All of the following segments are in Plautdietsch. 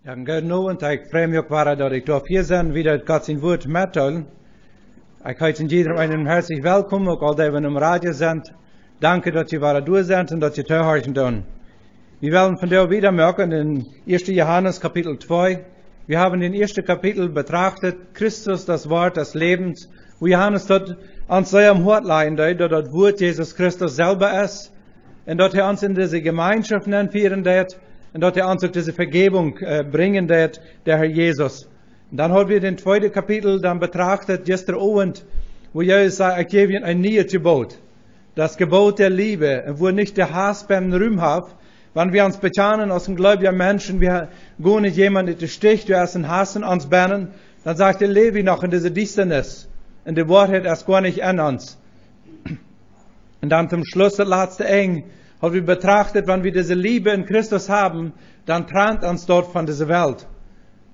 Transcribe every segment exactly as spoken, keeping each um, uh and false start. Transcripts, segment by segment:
Jo, een gooden Owent. Ekj frei mie uk wada, daut ekj doaf hia sennen, wada daut Gott sien Wuat metdeelen. Ekj heet en jiedrem eenen hartlich welkom, uk aul dee, waut em Radio sent. Danke, daut jie wada doa sent un daut jie tohorchen doonen. Wie wellen vondoag wieda moaken en ieeschte Johanes Kapitel twee. Wie haben dän ieeschten Kapitel betrachtet, Christus, das Wort des Lebens, wua Johanes daut ons sea aum Hoat lajen deed, daut daut Wuat Jesus Christus selfst es, un daut hee ons en dise Jemeenschoft nenfieren deed, un daut hee ons uk dise Vejäwunk, äh, brinjen deed, de Herr Jesus. Un dan haud wie dän tweeden Kapitel dan betrachtet, jistren Owent, wua Jesus säd: "Ekj jäw junt een nieet Jeboot. Das Gebot der Liebe", un wua nich de Hauss biem Rum haft, wan wie ons bekjanen aus een gleubja Mensch, wie gonen jemaunt em Stich, doa es een Hauss en ons bennen, dan sajcht hee: "Läw wie noch en dise Diestanis, un de Woarheit es goanich en ons." Un dan toom Schluss, daut latste Enj, haud wie betrachtet, wan wie dise Leew en Christus haben, dan trant ons daut von dise Welt.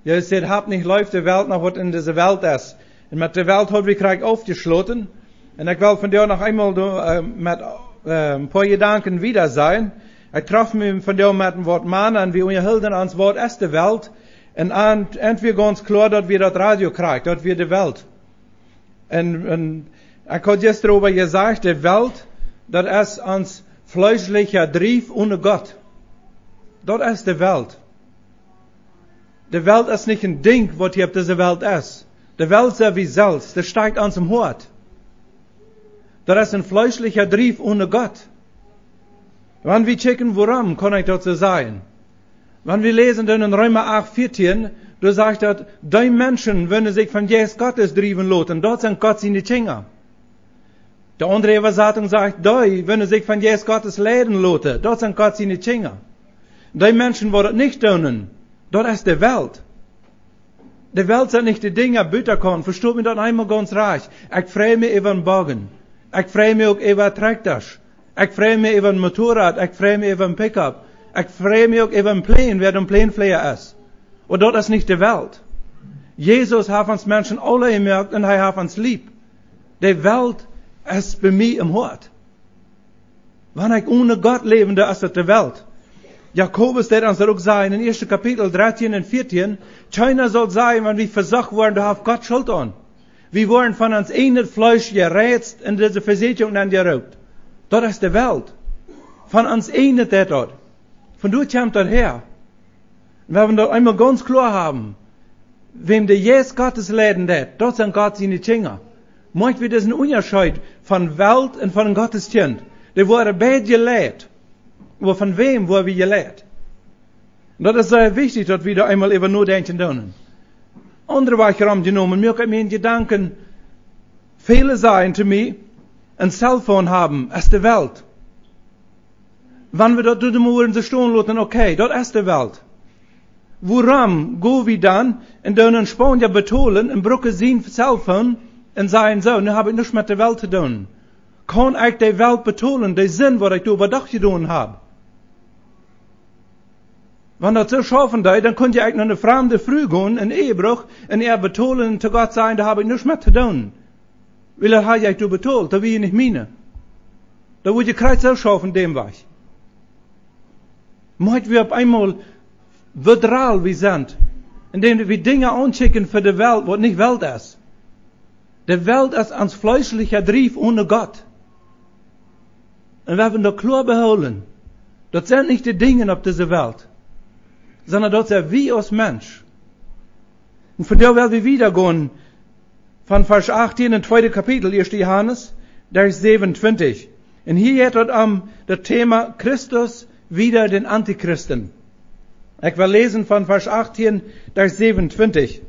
Jesus säd: "Habt nich leef de Welt, noch waut en dise Welt es." Un met de Welt haud wie krakjt aufjeschloten. Un ekj well vondoag noch eemol doa, äh, met, äh, een poa Jedanken wieda sennen. Ekj trof mie vondoag met een Wuat Mana un wie unjahilden ons, waut es de Welt? Un an, ent wia gaunz kloa, daut wia daut Radio krakjt, daut wia de Welt. Un, un ekj haud jistren äwa jesajcht, de Welt, daut es ons fleeschlicha Drift one Gott. Daut es de Welt. De Welt es nich een Dinkj, waut hia opp dise Welt es. De Welt sent wie selfst, dee stakjt ons em Hoat. Daut es een fleeschlicha Drift one Gott. Wan wie checken, wuarom kaun ekj daut soo sajen? Wan wie läsen dan en Reema acht vieetieen, doa sajcht daut: "Dee Menschen, waut sikj vom Jeist Gottes driewen loten, daut sent Gott siene Kjinja." De aundre Äwasatunk sajcht: "Dee, waut sikj vom Jeist Gottes leiden loten, daut sent Gott siene Kjinja." Dee Menschen, waut daut nich doonen, daut es de Welt. De Welt sent nich de Dinja buta Kaun. Vestot mie daut eemol gaunz rajcht. Ekj frei mie äwa een Woagen. Ekj frei mie uk äwa Trakjtasch. Ekj frei mie äwa een Motorrad. Ekj frei mie äwa een Pickup. Ekj frei mie uk äwa een Plane, wäa een Planeflieja es. Oba daut es nich de Welt. Jesus haft ons Menschen aule jemoakt un hee haft ons leef. De Welt es bie mie em Hoat. Wan ekj one Gott läwen doo, es daut de Welt. Jakobus deed ons daut uk sajen en ieeschte Kapitel dartieen un vieetieen: "Kjeena saul sajen, wan wie vesocht woaren, doa haft Gott Schult aun. Wie woaren von ons eejnet Fleesch jereizt un dise Vesieekjunk aunjeroopt." Daut es de Welt. Von ons eejnet daut. Von doa kjemt daut häa. Wan wie daut eemol gaunz kloa haben, wäm de Jeist Gottes leiden deit, daut sent Gott siene Kjinja. Moakj wie disen Unjascheet von Welt un von Gott sien Kjint? Dee woaren beid jeleit. Oba von wäm woa wie jeleit? Un daut es sea wichtich, daut wie doa eemol äwa nodenkjen doonen. Aundre Wäaj romjenomen, mie kjeem en Jedanken, väle sajen to mie: "Een Cellphone haben es de Welt." Wan wie daut doa mol soo stonen loten, okay, daut es de Welt. Wuarom go wie dan un doonen een Spaunja betolen un brucken sien Cellphone un sajen soo: "Nu hab ekj nuscht met de Welt to doonen"? Kaun ekj de Welt betolen, de Sind, waut ekj doa äwa Dach jedonen hab? Wan daut soo schaufen deed, dan kunn ekj no eene framde Fru gonen, een Ehebruch, un äa betolen, to Gott sajen: "Doa hab ekj nuscht met to doonen. Wiels daut haud ekj doa betolt, daut wia nich miene." Daut wudd je krakjt soo schaufen, däm Wajch. Moakj wie opp eemol, woo dral wie sent, endäm wie Dinja aunkjikjen fa de Welt, waut nich Welt es. De Welt es ons fleeschlicha Drift one Gott. Un wie haben daut kloa behoolen. Daut sent nich de Dinja opp dise Welt, sonda daut sent wie aus Mensch. Un vondoag well wie wieda gonen von Varsch achtieen em tweeden Kapitel, ieeschte Johanes, Varsch säwenuntwintich. Un hia jeit daut om daut Thema Christus wider dän Antichristen. Ekj well läsen von Varsch achtieen, Varsch säwenuntwintich.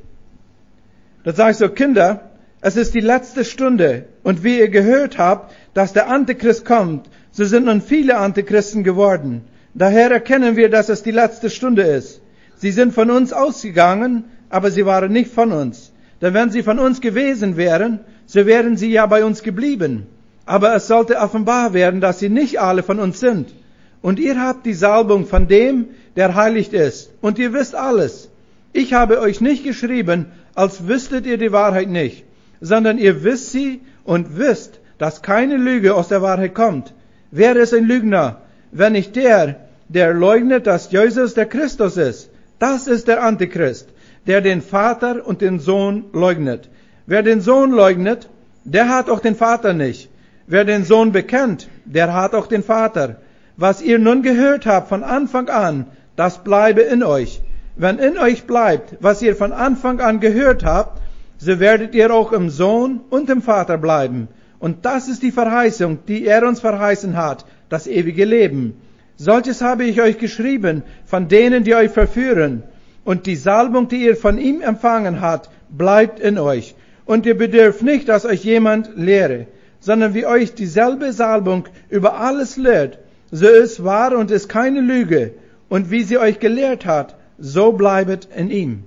Daut sajcht soo: "Kinder, es ist die letzte Stunde, und wie ihr gehört habt, dass der Antichrist kommt, so sind nun viele Antichristen geworden. Daher erkennen wir, dass es die letzte Stunde ist. Sie sind von uns ausgegangen, aber sie waren nicht von uns. Denn wenn sie von uns gewesen wären, so wären sie ja bei uns geblieben. Aber es sollte offenbar werden, dass sie nicht alle von uns sind. Und ihr habt die Salbung von dem, der heilig ist. Und ihr wisst alles. Ich habe euch nicht geschrieben, als wüsstet ihr die Wahrheit nicht, sondern ihr wisst sie und wisst, dass keine Lüge aus der Wahrheit kommt. Wer ist ein Lügner, wenn nicht der, der leugnet, dass Jesus der Christus ist? Das ist der Antichrist, der den Vater und den Sohn leugnet. Wer den Sohn leugnet, der hat auch den Vater nicht. Wer den Sohn bekennt, der hat auch den Vater. Was ihr nun gehört habt von Anfang an, das bleibe in euch. Wenn in euch bleibt, was ihr von Anfang an gehört habt, so werdet ihr auch im Sohn und im Vater bleiben. Und das ist die Verheißung, die er uns verheißen hat, das ewige Leben. Solches habe ich euch geschrieben von denen, die euch verführen. Und die Salbung, die ihr von ihm empfangen habt, bleibt in euch. Und ihr bedürft nicht, dass euch jemand lehre, sondern wie euch dieselbe Salbung über alles lehrt, so ist wahr und ist keine Lüge. Und wie sie euch gelehrt hat, so bleibet in ihm.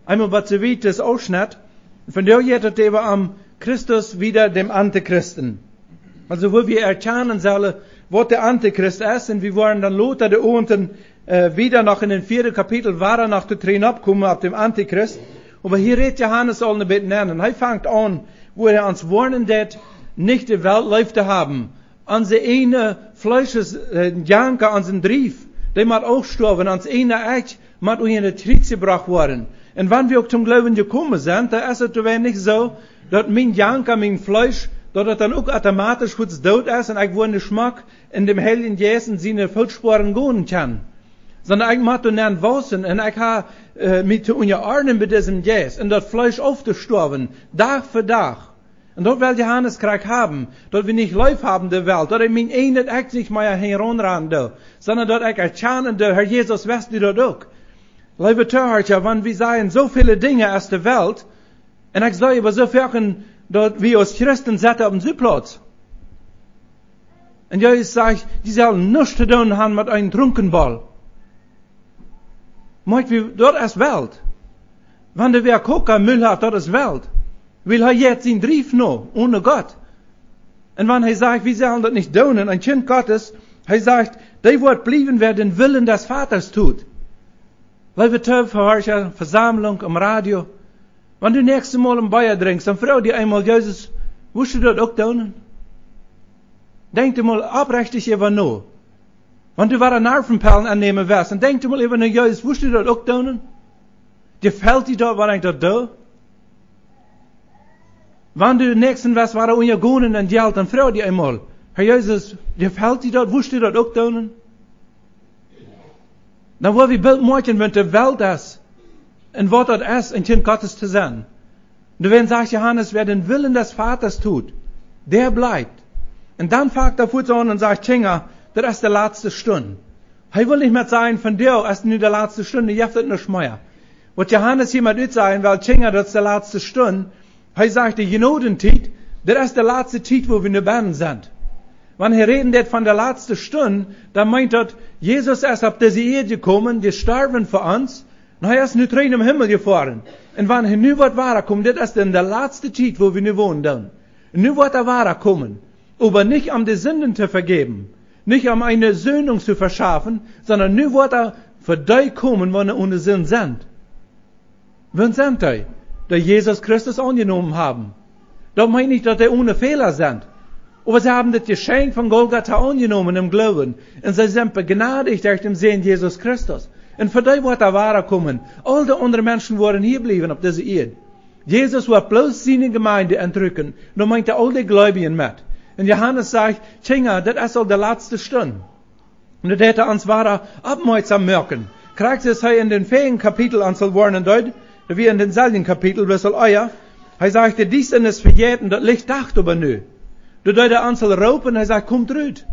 Eenmol waut soo wiet es Aufschnett. Von doa jeit et äwa om Christus wider däm Antichristen. Also woo wie erkjanen sellen, waut de Antichrist es, un wie woaren dan lota de Owent, äh, wieda noch en dän vieeden Kapitel wieda noch to trigj oppkomen opp dän Antichrist. Oba hia rät Johanes aul een bät nenn. Un hee fangt aun, woo hee ons woarnen deit, nich de Welt leef to haben. Onse eajne Fleesch es, äh, Janka, onse Drift, dee mott uk stoawen, ons eajnet Ekj mott unja daut Kjriez jebrocht woaren. Un wan wie uk toom Gloowen jekomen sent, dan es et doa nich soo, daut mien Janka, mien Fleesch, daut et dan uk automatisch fuaz doot es un ekj woa nu schmock en däm Heiljen Jeist en siene Footspuaren gonen kaun. Sonda ekj mott doa nenn wausen un ekj hab, äh, mie to unjaordnen bie disen Jeist un daut Fleesch auftostoawen, Dach fa Dach. Un daut well Johanes krakjt haben, daut wie nich leef haben de Welt, daut ekj mien eajnet Ekj nich mea hinjaraun rannen doo, sonda daut ekj erkjanen doo, Herr Jesus, best du daut uk? Leewe Tohiera, wan wie sajen soo väle Dinja aus de Welt, un ekj saj oba soo foaken, daut wie aus Christen sitten opp een Sitz. Un Jesus sajcht, dee sellen nuscht to doonen haben met eenen Drunkenbold. Moakt wie, daut es Welt. Wan dee wäa Koka em Mul haft, daut es Welt. Wiels hee jeit siene Drift no, onen Gott. Un wan hee sajcht, wie sellen daut nich doonen, een Kjint Gottes, hee sajcht, dee woat bliewen, wäa dän Wellen des Vaters deit. Leewe Tohiera, Vesaumlunk, aum Radio, wan du daut näakjste Mol een Bia drinkjst, dan froag die eemol, Jesus, wurscht du daut uk doonen? Denkj die mol oprechtich doaräwa no. Wan du wada Nervenpellen aunnämen woascht, dan denkj die mol doaräwa no, Jesus, wurscht du daut uk doonen? Jefelt die daut, wan ekj daut doo? Wan du dän Näakjsten woascht wada unjagonen en Jelt, dan froag die eemol, Herr Jesus, jefelt die daut, wurscht du daut uk doonen? Dan woa wie een Bilt moaken, waut de Welt es un waut daut es, een Kjint Gottes to sennen. Doawäajen sajcht Johanes, wäa dän Wellen des Vaters deit, dee blift. Un dan fangt hee fuaz aun un sajcht, Kjinja, daut es de latste Stund. Hee well nich mea sajen, von doa es nu de latste Stund, nu jeft et nuscht mea. Waut Johanes hia mott utsajen, wiels Kjinja, daut es de latste Stund. Hee sajcht, de Jnodentiet, daut es de latste Tiet, wua wie nu bennen sent. Wan hee räden deit von de latste Stund, dan meent daut, Jesus es opp dise Ieed jekomen, jestorwen fa ons, un hee es nu trigj nom Himmel jefoaren. Un wan hee nu woat wada komen, dit es dan de latste Tiet, wua wie nu wonen doonen. Un nu woat hee wada komen. Oba nich om de Sinden to vejäwen, nich om eene Sündigung to veschaufen, sonda nu woat hee fa dee komen, waut onen Sind sent. Wäa sent dee? Dee Jesus Christus aunjenomen haben. Daut meent nich, daut dee one Fäla sent. Oba see haben daut Jeschenkj von Golgata aunjenomen em Gloowen. Un see sent bejnadicht derch dän Sän Jesus Christus. Un fa dee woat hee wada komen. Aul de aundre Menschen woaren hia bliewen opp dise Ieed. Jesus woat bloos siene Jemeent entrücken. Dan meent hee aul de Gleubje met. Un Johanes sajcht, Kjinja, daut es aul de latste Stund. Un daut deit hee ons wada oppmoakjsom moaken. Krakjt soo aus hee en dän väajen Kapitel ons aul woarnen deed, daut wie en dänselwjen Kapitel, bloos aul ea. Hee sajcht, de Diestanis vejeit, daut Licht dacht oba nu. Doa deed hee ons aul roopen, hee sajcht, komt rut.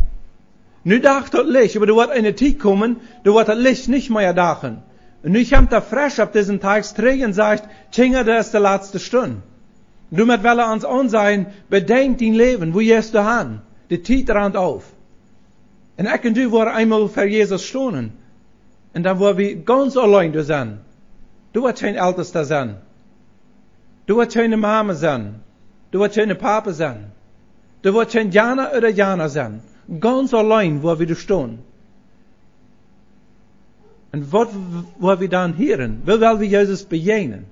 Nu dacht daut Licht, oba doa woat eene Tiet komen, doa woat daut Licht nich mea dachen. Un nu kjemt hee fresch opp disen Dach trigj un sajcht, Kjinja, daut es de latste Stund. Doamet well hee ons aunsajen, bedenkj dien Läwen, wua jeist du han? De Tiet rant auf. Un ekj un du woaren eemol ver Jesus stonen. Un dan woa wie gaunz auleen doa sennen. Doa woat kjeen Eltesta sennen. Doa woat kjeene Mame sennen. Doa woat kjeene Papa sennen. Doa woat kjeen Jana ooda Jana sennen. Gaunz auleen woa wie doa stonen. Un waut w-, woa wie dan hieren? Woo well wie Jesus bejäajnen?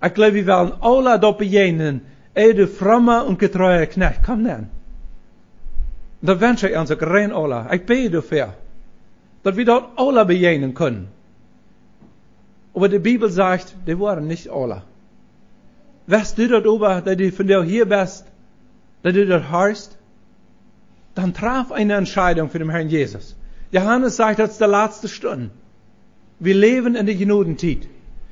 Ekj gloow, wie wellen aula daut bejäajnen. Ey, du fromma un jetreua Kjnajcht, komm nenn. Daut wensch ekj ons uk rein aula. Ekj bäd doafäa, daut wie daut aula bejäajnen kjennen. Oba de Bibel sajcht, dee wieren nich aule. West du daut oba, daut du vondoag hia best, daut du daut hörst? Dan traff eene Entscheidunk fa dän Herrn Jesus. Johanes sajcht, daut es de latste Stund. Wie läwen en de Jnodentiet,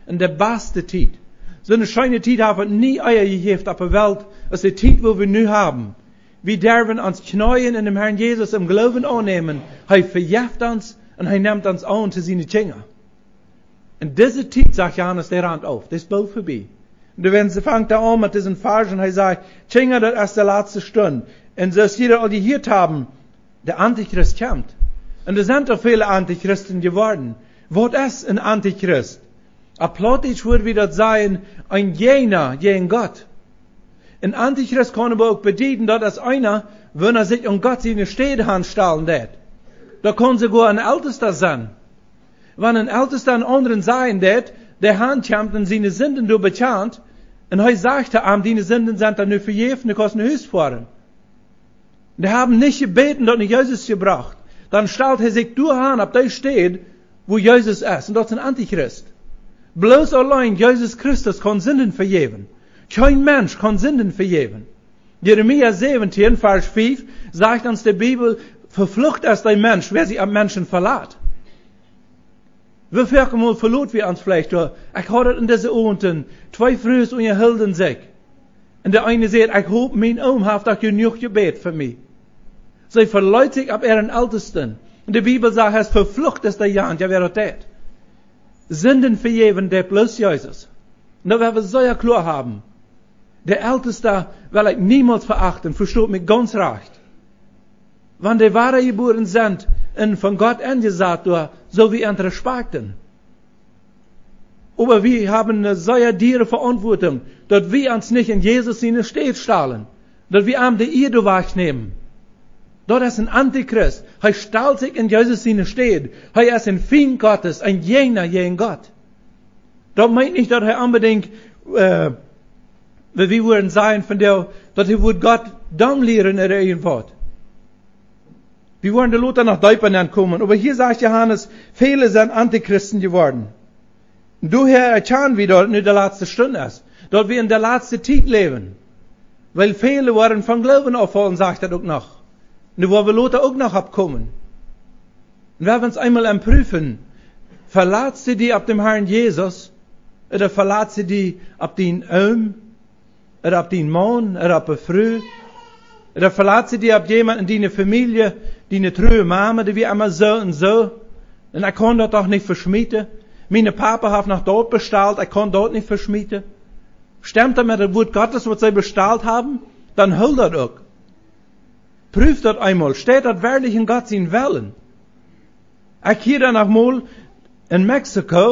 en de baste Tiet. Soone scheene Tiet haft et nie ea jejäft opp de Welt, aus de Tiet, woo wie nu haben. Wie derwen ons kjneeen un dän Herrn Jesus em Gloowen aunnämen. Hee vejeft ons un hee nemt ons aun to siene Kjinja. Un dise Tiet, sajcht Johanes, dee rant auf, dee es boolt vebie. Un dan fangt hee aun met disen Varsch un hee sajcht: Kjinja, daut es de latste Stund. Un soo aus jie aul jehieet haben, de Antichrist kjemt. Un doa sent aul väle Antichristen jeworden. Waut es een Antichrist? Opp Plautdietsch wudd wie daut sajen, een Jäajna jäajen Gott. Een Antichrist kaun oba uk bedieden, daut es eena, wan hee sikj aun Gott siene Städ aunstalen deit. Daut kaun soogoa een Eltesta sennen. Wan een Eltesta eenen aundren sajen deit, dee ankjemt un siene Sinden doa bekjant, un hee sajcht to am: Diene Sinden sent die nu vejäft, du kaust no Hus foaren. Dee haben nich jebäden, daut no Jesus jebrocht. Dan stalt hee sikj doa aun opp dee Städ, wua Jesus es. Un daut es een Antichrist. Bloos auleen Jesus Christus kaun Sinden vejäwen. Kjeen Mensch kaun Sinden vejäwen. Jeremia säwentieen, Varsch fief, sajcht ons de Bibel: Veflucht es dee Mensch, wäa sikj opp Menschen velat. Woo foaken mol veloot wie ons veleicht doa? Ekj haud et en dise Owent, twee Frues unjahilden sikj. Un de eene säd: Ekj hop, mien Oom haft doch jenuach jebät fa mie. See veleet sikj opp äaren Eltesten. Un de Bibel sajcht, hee es veflucht, es dee Jant, jo, wäa daut deit. Sinden vejäwen deit bloos Jesus. Un daut woa wie sea kloa haben. De Eltesta well ekj niemols veachten, vestot mie gaunz rajcht. Wan dee wadajebuaren sent un von Gott enjesat woaren, soo wie an respakjten. Oba wie haben eene sea diere Veauntwuatunk, daut wie ons nich en Jesus siene Städ stalen, daut wie am de Ea doa wajchnämen. Daut es een Antichrist. Hee stalt sikj en Jesus siene Städ. Hee es een Fient Gottes, een Jäajna jäajen Gott. Daut meent nich, daut hee onbedinjt, äh, waut wie wudden sajen von dee, daut hee wudd Gott domm lieren ooda irjentwaut. Wie woaren doa lota noch deepa nenkomen. Oba hia sajcht Johanes, väle sent Antichristen jeworden. Un doahäa erkjanen wie, daut nu de latste Stund es. Daut wie en de latste Tiet läwen. Wiels väle woaren vom Gloowen auffaulen, sajcht daut uk noch. Un doa woa wie lota uk noch oppkomen. Un wie woaren ons eemol aunproowen. Velatst du die opp dän Herrn Jesus, ooda velatst du die opp dienen Oom, ooda opp dienen Maun, ooda opp eene Fru, ooda velatst du die opp jemaunt en diene Famielje, diene true Mame, dee wia emma soo un soo. Un ekj kaun daut doch nich veschmieten. Mien Papa haft noch daut bestalt, ekj kaun daut nich veschmieten. Stemt daut met daut Wuat Gottes, waut see bestalt haben? Dan hool daut uk. Proow daut eemol, steit daut werkjlich en Gott sienen Wellen? Ekj hieed daut noch mol en Mexiko,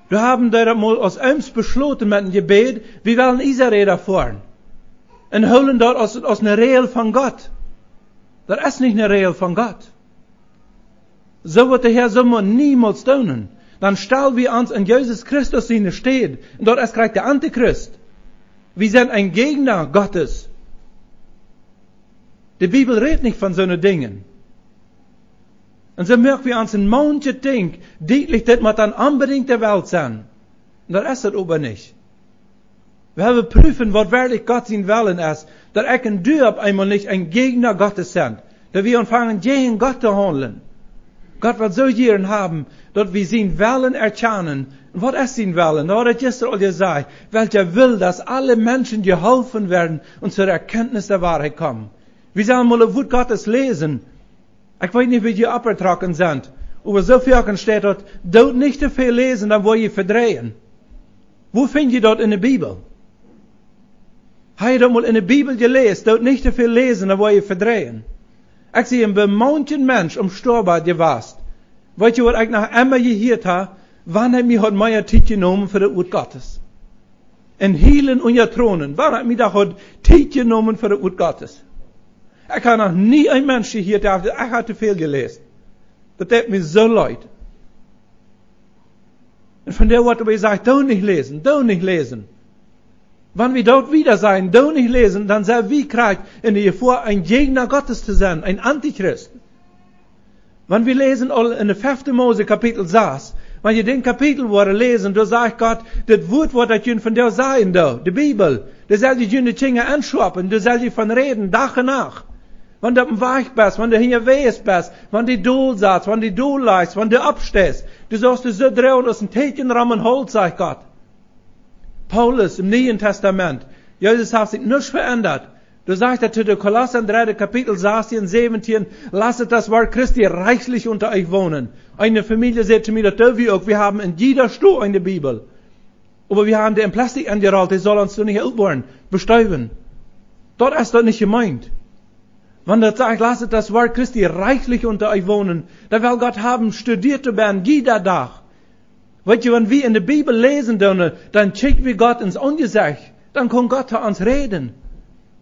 doa haben dee daut mol aus Ooms beschloten met een Jebäd, wie wellen Israel doa foaren. Un hoolen daut aus, aus eene Räajel von Gott. Daut es nich eene Räajel von Gott. Soo waut de Herr soo mott niemols doonen. Dan stal wie ons en Jesus Christus siene Städ. Un daut es krakjt de Antichrist. Wie sent een Jäajna Gottes. De Bibel rät nich von soone Dinja. Un soo moak wie ons en maunche Dinj dietlich, daut mott dan onbedinjt de Welt sennen. Un daut es et oba nich. Wie wellen proowen, waut werkjlich Gott sien Wellen es, daut ekj un du opp eemol nich een Jäajna Gottes sent, daut wie aunfangen jäajen Gott to haundlen. Gott well soo jieren haben, daut wie sienen Wellen erkjanen. Un waut es sien Wellen? Daut haud ekj jistren aul jesajcht. Welcher will, dass alle Menschen geholfen werden und zur Erkenntnis der Wahrheit kommen. Wie sellen mol daut Wuat Gottes läsen. Ekj weet nich, woo jie oppjetrocken sent, oba soo foaken steit daut: Doot nich too väl läsen, dan woa jie vedreien. Wua finj jie daut en de Bibel? Hab jie daut mol en de Bibel jeläst? Doot nich too väl läsen, dan woa jie vedreien. Ekj sie een bemauncha Mensch aum Stoawa jewast. Weetst du, waut ekj noch emma jehieet hab? Wan ekj mie haud mea Tiet jenomen fa daut Wuat Gottes. En hielen un jatronen, wan ekj mie doch haud Tiet jenomen fa daut Wuat Gottes. Ekj hab noch nie een Mensch jehieet, dee haft jesajcht: Ekj hab too väl jeläst. Daut deit mie soo leet. Un von doa woat oba jesajcht: Doo nich läsen, doo nich läsen. Wan wie daut wieda sajen, doo nich läsen, dan sent wie krakjt en de Jefoa, een Jäajna Gottes to sennen, een Antichrist. Wan wie läsen aul en de fefte Mose Kapitel sas, Wan jie dän Kapitel woaren läsen, doa sajcht Gott: Dit Wuat, waut ekj junt vondoag sajen doo, de Bibel, doa sell jie june Kjinja enschoapen, doa sell jie von räden, Dach un Nacht. Wan du oppem Wajch best, wan du unjawäajes best, wan du dol satst, wan du dol lichst, wan du oppsteist, du saust die soo droagen aus een Täkjen rom een Holt, sajcht Gott. Paulus em Nieen Tastament, Jesus haft sikj nuscht veendat. Doa sajcht hee to de Kolossa em dredden Kapitel, sastieen un säwentieen: Lasset das Wort Christi reichlich unter euch wohnen. Eene Famielje säd to mie, daut doo wie uk, wie haben en jieda Stow eene Bibel. Oba wie haben dee en Plastik enjerollt, dee saul ons doch nich oolt woaren, besteewen. Daut es doch nich jemeent. Wan daut sajcht: Lasset das Wort Christi reichlich unter euch wohnen, dan well Gott haben, studieet to woaren, jieda Dach. Weetst du, wan wie en de Bibel läsen doonen, dan kjikj wie Gott em Aunjesecht, dan kaun Gott to ons räden.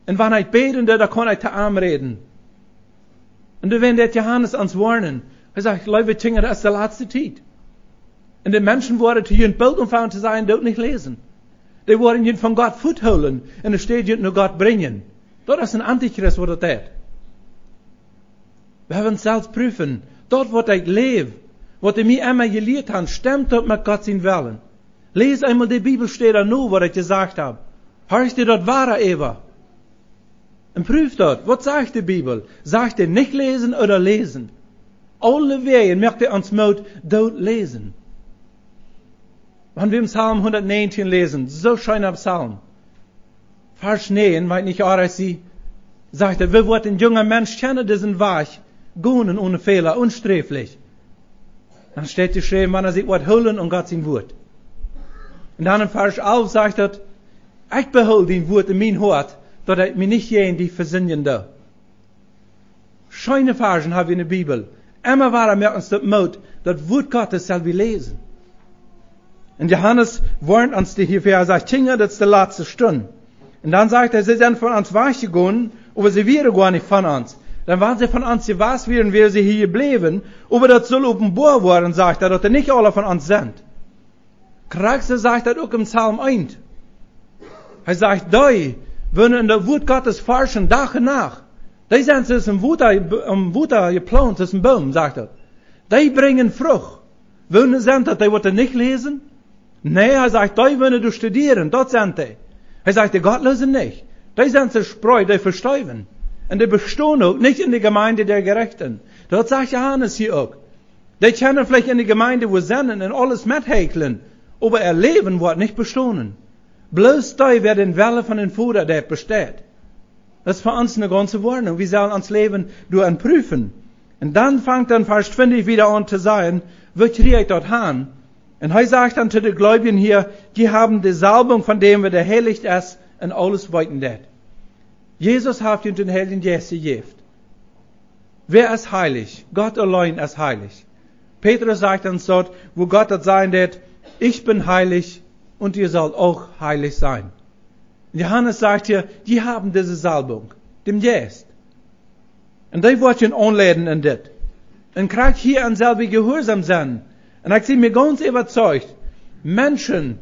Un wan ekj bäden doo, dan kaun ekj to am räden. Un doa woat Johanes ons woarnen. Hee sajcht: Leewe Kjinja, daut es de latste Tiet. Un de Menschen woaren to junt boolt aunfangen to sajen: Doot nich läsen. Dee woaren junt von Gott fuathoolen un de Städ junt no Gott brinjen. Daut es een Antichrist, waut daut deit. Wie haben ons selfst prüfen. Daut, waut ekj läw, waut dee mie emma jelieet haben, stemt daut met Gott sien Wellen? Läs eemol de Bibelstäd no, waut ekj jesajcht hab. Horch die daut wada äwa. Un prüf daut. Waut sajcht de Bibel? Sajcht dee nich läsen ooda läsen? Aulewäajen moakt dee ons Moot, doot läsen. Wan wie em Psalm hundatnäajentieen läsen, soo scheena Psalm. Varsch näajen, weet nich, oda sie, sajcht hee: Woo woat een junga Mensch kjennen disen Wajch gonen one Fäla, onsträflich? Dan steit jeschräwen, wan hee sikj woat hoolen aun Gott sien Wuat. Un dan en Varsch alf sajcht daut: Ekj behool dien Wuat en mien Hoat, daut ekj mie nich jäajen die vesindjen doo. Scheene Varschen hab wie en de Bibel. Emma wada moakt ons daut Moot, daut Wuat Gottes sell wie läsen. Un Johanes woarnt ons hia väa, hee sajcht: Kjinja, daut es de latste Stund. Un dan sajcht hee: See sent von ons wajchjegonen, oba see wieren goa nich von ons. Dan wan see von ons jewast wieren, wieren see hia jebläwen, oba daut saul openboa woaren, sajcht hee, daut dee nich aula von ons sent. Krakjt soo sajcht daut uk em Psalm eent. Hee sajcht: Dee, woone en daut Wuat Gottes forschen Dach un Nacht, dee sent soo aus een Wota, een Wota jeplaunt, aus een Boom, sajcht hee. Dee brinjen Frucht. Woone sent daut, dee, waut doa nich läsen? Nä, hee sajcht, dee, woone doa studieren, daut sent dee. Hee sajcht, de Gottloose nich. Dee sent soo aus Spreu, dee vesteewen. Un dee bestonen uk nich en de Gemeinde der Gerechten. Daut sajcht Johanes hia uk. Dee kjennen veleicht en de Gemeinde woa sennen un aules methalpen, oba äa Läwen woat nich bestonen. Bloos dee, wäa dän Wellen von dän Voda deit, besteit. Daut es fa ons eene gaunze Woarnunk. Wie sellen ons Läwen doaraun prüfen. Un dan fangt dan Varsch twintich wada aun to sajen, woo kjrie ekj daut han? Un hee sajcht dan to de Gleubje hia: Jie haben de Salbung von däm, waut jeheilicht es un aules weeten deit. Jesus haft junt dän Heiljen Jeist jejäft. Wäa es heilich? Gott auleen es heilich. Petrus sajcht ons doa, woo Gott daut sajen deit: Ich bin heilig und ihr sollt auch heilich sein. Johanes sajcht hia: Jie haben dise Salbung, dän Jeist. Un dee woat junt aunleiden en dit. Un krakjt hia aun sell wie jehuarsom sennen. Un ekj sie mie gaunz äwazeicht, Menschen,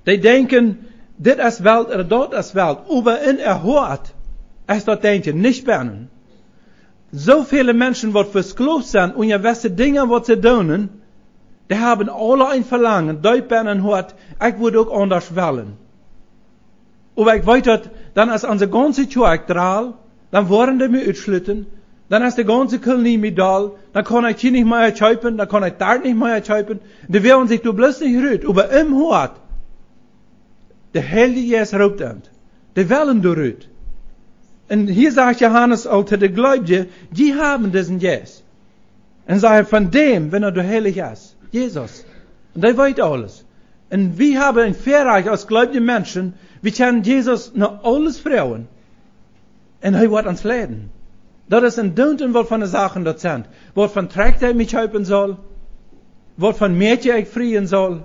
dee denkjen, dit es Welt ooda daut es Welt, oba en äa Hoat es daut Denkjen nich bennen. Soo väle Menschen, waut vesklooft sent unja jewesse Dinja, waut see doonen, dee haben aula een Velangen deep bennen em Hoat: Ekj wudd uk aundasch wellen. Oba ekj weet daut, dan es onse gaunze Kjoakj drol, dan woaren dee mie utschluten, dan es de gaunze Kolonie mie doll, dan kaun ekj hia nich mea kjeepen, dan kaun ekj doa nich mea kjeepen. Dee wellen sikj doa bloos nich rut, oba em Hoat, de Heilje Jeist roopt an. Dee wellen doa rut. Un hia sajcht Johanes aul to de Gleubje: Jie haben disen Jeist. Un sajcht: Von däm, waut doa heilich es, Jesus. Un dee weet aules. Un wie haben een Väarajcht aus gleubje Menschen, wie kjennen Jesus no aules froagen. Un hee woat ons leiden. Daut es een Doonen, waut fa Sachen daut sent. Waut fa Trakjta ekj mie kjeepen saul. Waut fa Mäakje ekj frieen saul.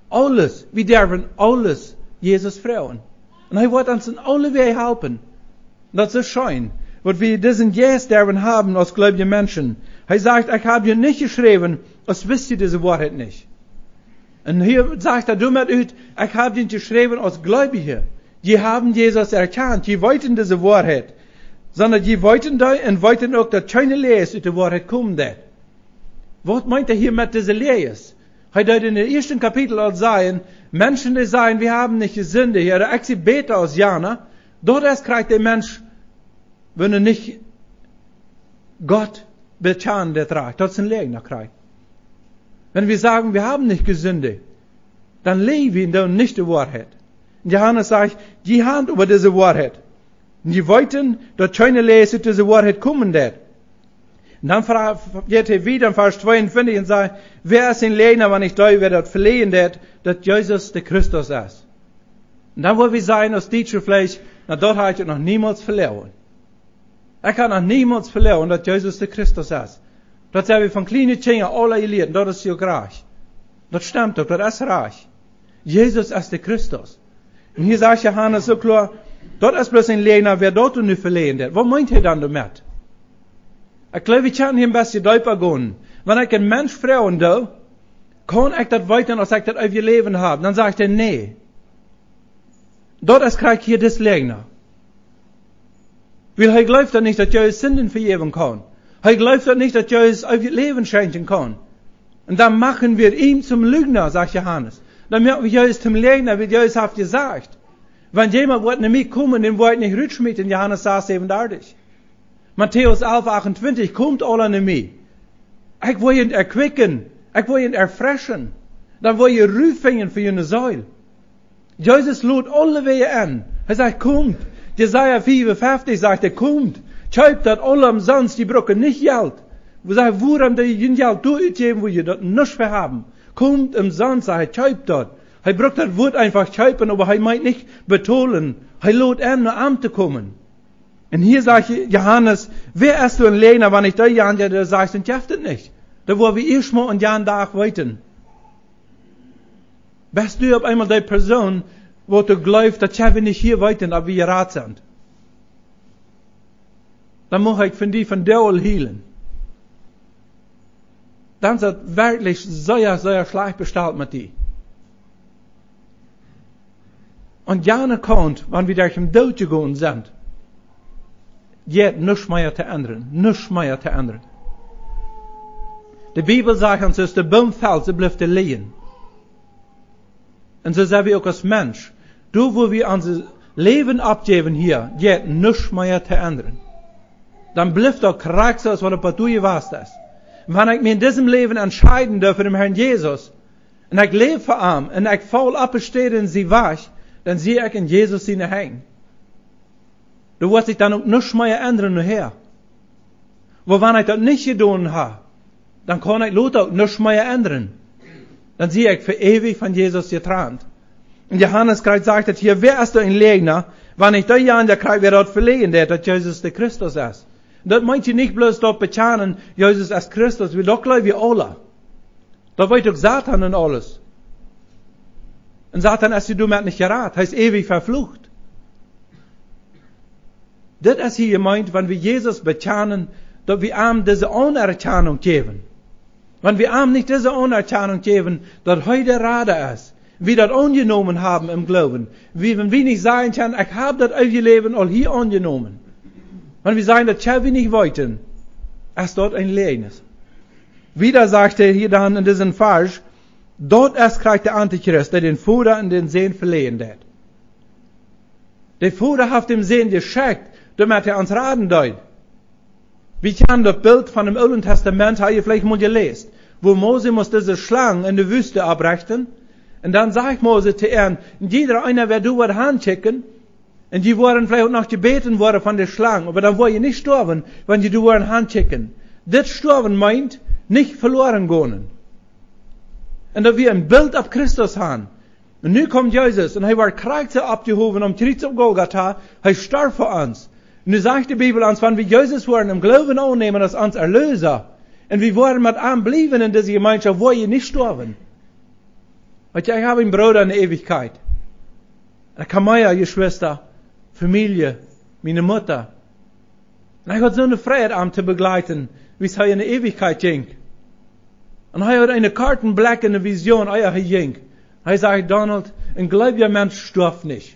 Aules. Wie derwen aules Jesus froagen. Un hee woat ons en aule Wäaj halpen. Daut es scheen, waut wie disen Jeist derwen haben aus gleubje Menschen. Hee sajcht: Ekj hab junt nich jeschräwen, aus wist jie dise Woarheit nich. Un hia sajcht hee doamet ut: Ekj hab junt jeschräwen aus Gleubje. Jie haben Jesus erkjant, jie weeten dise Woarheit. Sonda jie weeten dee un weeten uk, daut kjeene Läajes ut de Woarheit komen deit. Waut meent hee hia met dise Läajes? Hee deed en dän ieeschten Kapitel aul sajen, Menschen, dee sajen, wie haben nich jesindicht, ooda ekj sie bäta aus jana, daut es krakjt de Mensch, wan hee nich Gott bekjanen deit rajcht. Daut es een Läajna krakjt. Wan wie sajen, wie haben nich jesindicht, dan läajen wie un doonen nich de Woarheit. Un Johanes sajcht, jie haben oba dise Woarheit. Un jie weeten, daut kjeene Läajen ut dise Woarheit komen deit. Un dan fra-, jeit hee wieda en Varsch tweeuntwintich un sajcht, wäa es een Läajna, wan nich dee, wäa daut veläajen deit, daut Jesus de Christus es? Un dan woa wie sajen aus Dietsche veleicht, na, daut hab ekj noch niemols veläajent. Ekj hab noch niemols veläajent, daut Jesus de Christus es. Daut haben wie von kjliene Kjinja aule jelieet, un daut es uk rajcht. Daut stemt uk, daut es rajcht. Jesus es de Christus. Un hia sajcht Johanes soo kloa, daut es bloos een Läajna, wäa daut nu veläajen deit. Waut meent hee dan doamet? Ekj jleew, wie kjennen hia een bät deepa gonen. Wan ekj een Mensch froagen doo, kaun ekj daut weeten, aus ekj daut eewje Läwen hab? Dan sajcht hee, nä. Daut es krakjt hia dis Läajna. Wiels hee jleeft daut nich, daut Jesus Sinden vejäwen kaun. Hee jleeft daut nich, daut Jesus eewjet Läwen schenkjen kaun. Un dan moaken wie am toom Läajna, sajcht Johanes. Dan moaken wie Jesus toom Läajna, wiels Jesus haft jesajcht, wan jemaunt woat no mie komen, dän woa ekj nich rutschmieten, Johanes sas säwenundartich. Matäus alf achtuntwintich, komt aula no mie. Ekj woa junt erquicken, ekj woa junt erfreschen. Dan woa jie Ru finjen fa june Seel. Jesus lot aulewäajen en. Hee sajcht, komt. Jesaja fiewunfeftich sajcht hee, komt. Kjeept daut aula omsonst, jie brucken nich Jelt. Woo sajcht, wuarom doo jie jun Jelt doa utjäwen, wua jie daut nuscht fa haben? Komt omsonst, sajcht hee, kjeept daut. Hee brukt daut Wuat eefach kjeepen, oba hee meent nich betolen. Hee lot en, no am to komen. Un hia sajcht Johanes, wäa es dan een Läajna, wan nich dee, wan dee sajcht, daut jeft et nich? Daut woa wie ieescht mol aun jan Dach weeten. Best du opp eemol dee Persoon, waut du jleefst, daut jie nich hia weeten, daut wie jerat sent? Dan mucht ekj von die von Deel hielen. Dan es et werkjlich sea, sea schlajcht bestalt met die. Un jana kaun, wan wie derch dän Doot jegonen sent, jeit nuscht mea to endren, nuscht mea to endren. De Bibel sajcht ons, aus de Boom felt, soo blift hee lijen. Un soo sent wie uk aus Mensch. Doa, wua wie ons Läwen aufjäwen hia, jeit nuscht mea to endren. Dan blift daut krakjt soo, aus waut et bie die jewast es. Wan ekj mie en disem Läwen entscheiden doo fa dän Herrn Jesus, un ekj läw fa am, un ekj faul opp de Städ un sie wajch, dan sie ekj en Jesus siene Henj. Doa woat sikj dan uk nuscht mea endren nohäa. Oba wan ekj daut nich jedonen hab, dan kaun ekj lota uk nuscht mea endren. Dan sie ekj fa eewich von Jesus jetrant. Un Johanes krakjt sajcht et hia, wäa es dan een Läajna, wan nich dee, wan dee krakjt, wäa daut veläajent, daut Jesus de Christus es? Daut meent hia nich bloos daut bekjanen, Jesus es Christus, wiels daut jleew wie aula. Daut weet uk Soton un aules. Un Soton es hia doamet nich jerat. Hee es eewich veflucht. Dit es hia jemeent, wan wie Jesus bekjanen, daut wie am dise Aunerkjanunk jäwen. Wan wie am nich dise Aunerkjanunk jäwen, daut hee de Rada es, wie daut aunjenomen haben em Gloowen. Wie, wan wie nich sajen kjennen, ekj hab daut eewje Läwen aul hia aunjenomen. Wan wie sajen, daut kjenn wie nich weeten, es daut een Läajes. Wieda sajcht hee hia dan en disen Varsch, daut es krakjt de Antichrist, dee dän Voda un dän Sän veläajnen deit. De Voda haft dän Sän jeschekjt, doamet hee ons raden deed. Wie kjennen daut Bilt von däm Oolen Testament, hab jie veleicht mol jeläst, wua Mose must dise Schlang en de Wüste opprechten. Un dan sajcht Mose to an, jieda eena woat doa waut hankjikjen, un jie woaren veleicht uk noch jebäten woaren von de Schlang, oba dan woa jie nich stoawen, wan jie doa woaren hankjikjen. Dit Stoawen meent nich veloaren gonen. Un daut wie een Bilt opp Christus haben. Un nu kjemt Jesus un hee woat krakjt soo oppjehowen aum Kjriez opp Golgata. Hee storf fa ons. Nu sajcht de Bibel ons, wan wie Jesus woaren em Gloowen aunnämen aus ons Erlöser, un wie woaren met am bliewen en dise Jemeenschoft, woa jie nich stoawen. Weet jie, ekj hab een Brooda en de Eewichkjeit. Un ekj hab mea Jeschwista, Famielje, miene Mutta. Un ekj haud soone Freid, am to begleiten, wiels hee en de Eewichkjeit jinkj. Un hee haud eene Kort, een Blikj, eene Vision, ea hee jinkj. Hee säd: "Donald, een gleewja Mensch stoaft nich.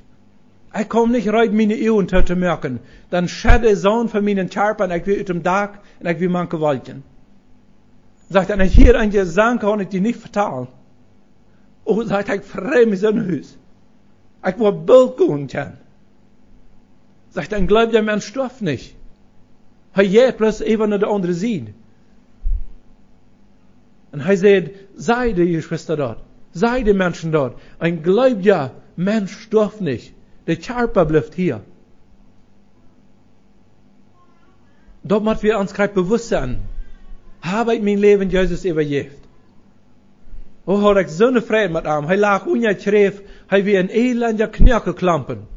Ekj kaun nich reed miene Uagen too to moaken. Dan schedd de Sonn von mienen Kjarpa un ekj wia ut däm Dak un ekj wia mank de Wolkjen." Sajcht hee: "Un hia een Jesank kaun ekj die nich vetalen." Oh, sajcht, ekj frei mie soo no Hus. Ekj woa boolt gonen kjennen. Sajcht, een gleubja Mensch stoaft nich. Hee jeit bloos äwa no de aundre Sied. Un hee säd, saj de Jeschwista doa, saj de Menschen doa, een gleubja Mensch stoaft nich. De Kjarpa blift hia. Daut mott wie ons krakjt bewusst sennen. Hab ekj mien Läwen Jesus äwajäft? Oh, haud ekj soone Freid met am. Hee lach unja Kjräft, hee wia een elenda Knoakeklompen.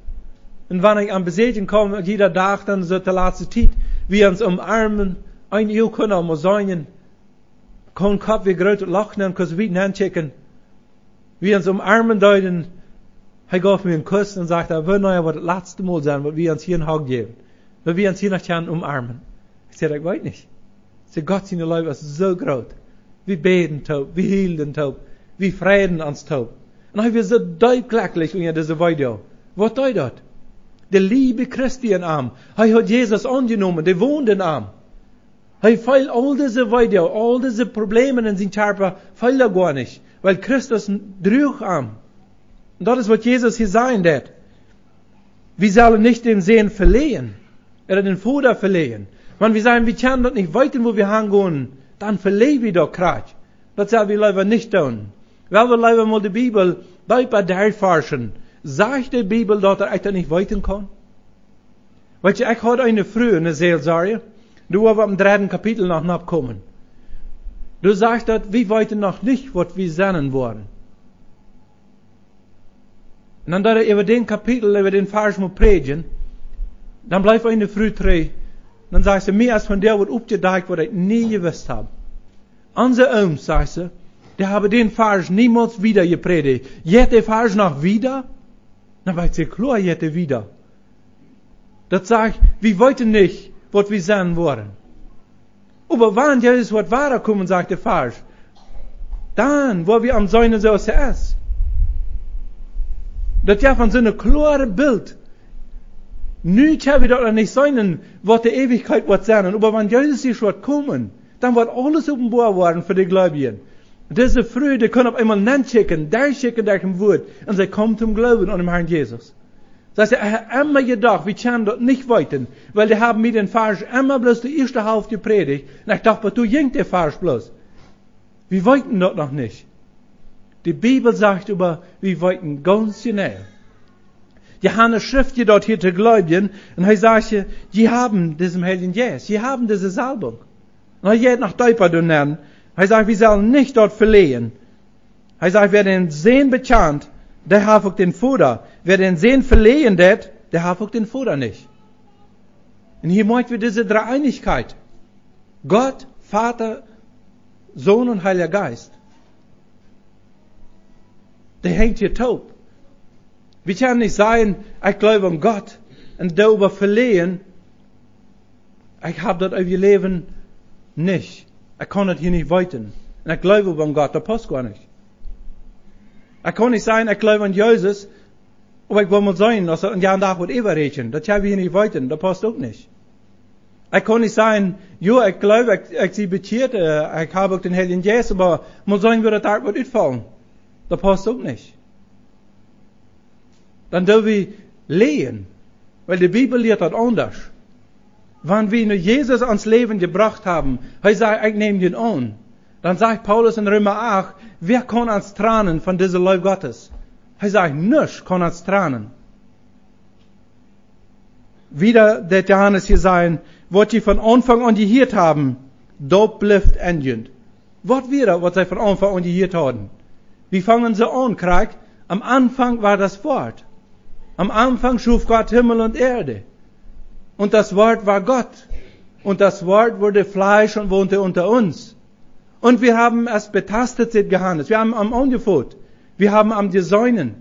Un wan ekj am besieekjen kaum, jieda Dach dan soo de latste Tiet, wie ons umarmen, een Uag kunn am seenen, kaun Kopp wia groot lachen un kunn wada nenkjikjen. Wie ons umarmen deeden, hee jeef mie een Kuss un säd, daut woat nu woll daut latste Mol sennen, waut wie ons hia een Hug jäwen. Waut wie ons hia noch kjennen umarmen. Ekj säd, ekj weet nich. Ekj säd, Gott siene Leew es soo groot. Wie bäden toop, wie hielden toop, wie freiden ons toop. Un hee wia soo deep jlekjlich unja dise Video. Waut deed daut? De Leew Christi en am. Hee haud Jesus aunjenomen, dee wond en am. Hee feeld aul dise Video, aul dise Problemen en sien Kjarpa, feeld hee goanich, wiels Christus druach am. Un daut es waut Jesus hia sajen deed. Wie sellen nich dän Sän veläajnen, ooda dän Voda veläajnen. Wan wie sajen, wie kjennen daut nich weeten, wua wie hangonen, dan veläaj wie daut krakjt. Daut sell wie leewa nich doonen. Well wie leewa mol de Bibel deepa derchforschen. Sajcht de Bibel daut, daut ekj daut nich weeten kaun? Weetst, ekj haud eene Fru enne Seelsorj, doa woa wie em dredden Kapitel noch nokomen. Doa sajcht daut, wie weeten noch nich, waut wie sennen woaren. Un dan deed hee äwa dän Kapitel, äwa dän Varsch mol prädjen, dan bleef eene Fru trigj. Dan sajcht see, mie es vondoag waut oppjedakjt, waut ekj nie jewist hab. Onse Ooms, sajcht see, dee haben dän Varsch niemols wada jeprädicht. Jeit de Varsch noch wada? Dan weet see, kloa jeit dee wada. Daut sajcht, wie weeten nich, waut wie sennen woaren. Oba wan Jesus woat wada komen, sajcht de Varsch, dan woa wie am seenen soo aus hee es. Daut jeft ons soon kloaret Bilt. Nu kjenn wie daut noch nich seenen, waut de Eewichkjeit woat sennen. Oba wan Jesus ieescht woat komen, dan woat aules openboa woaren fa de Gleubje. Dise Fru, dee kunn opp eemol nenkjikjen, derchkjikjen derch daut Wuat, un see kjeem toom Gloowen aun dän Harn Jesus. See säd, ekj hab emma jedocht, wie kjennen daut nich weeten, wiels dee haben mie dän Varsch emma bloos de ieeschte Halft jeprädicht, un ekj docht, waut doa jinkj de Varsch bloos. Wie weeten daut noch nich. De Bibel sajcht oba, wie weeten gaunz jeneiw. Johanes schrift je daut hia to Gleubje, un hee sajcht je, jie haben disen Heiljen Jeist, jie haben dise Salbunk. Un hee jeit noch deepa doa nenn. Hee sajcht, wie sellen nich daut veläajnen. Hee sajcht, wäa dän Sän bekjant, dee haft uk dän Voda. Wäa dän Sän veläajnen deit, dee haft uk dän Voda nich. Un hia moakj wie dise Dreeeenichkjeit. Gott, Voda, Sän un Heilja Jeist. Dee henjt hia toop. Wie kjennen nich sajen, ekj gleew aun Gott, un doa oba veläajnen, ekj hab daut eewje Läwen nich. Ekj kaun daut hia nich weeten. Un ekj gleew oba aun Gott, daut pausst goanich. Ekj kaun nich sajen, ekj gleew aun Jesus, oba ekj well mol seenen, aus daut een Joa een Dach woat äwaräkjen. Daut kjenn wie hia nich weeten, daut pausst uk nich. Ekj kaun nich sajen, jo, ekj gleew, ekj, ekj sie bekjieet, äh, ekj hab uk dän Heiljen Jeist, oba mol seenen, woo daut doa woat utfaulen. Daut pausst uk nich. Dan doo wie läajen, wiels de Bibel lieet daut aundasch. Wan wie nu Jesus ons Läwen jebrocht haben, hee säd, ekj näm dän aun, dan sajcht Paulus en Reema acht, wäa kaun ons trannen von dise Leew Gottes? Hee sajcht, nuscht kaun ons trannen. Wada deit Johanes hia sajen, waut jie von Aunfank aun jehieet haben, daut blift en junt. Waut wia daut, waut see von Aunfank aun jehieet hauden? Wie fangen soo aun, krakjt? Am Anfang war das Wort. Am Anfang schuf Gott Himmel und Erde. Und das Wort war Gott. Und das Wort wurde Fleisch und wohnte unter uns. Und wir haben es betastet, sajcht Johanes. Wie haben am aunjefoot. Wie haben am jeseenen.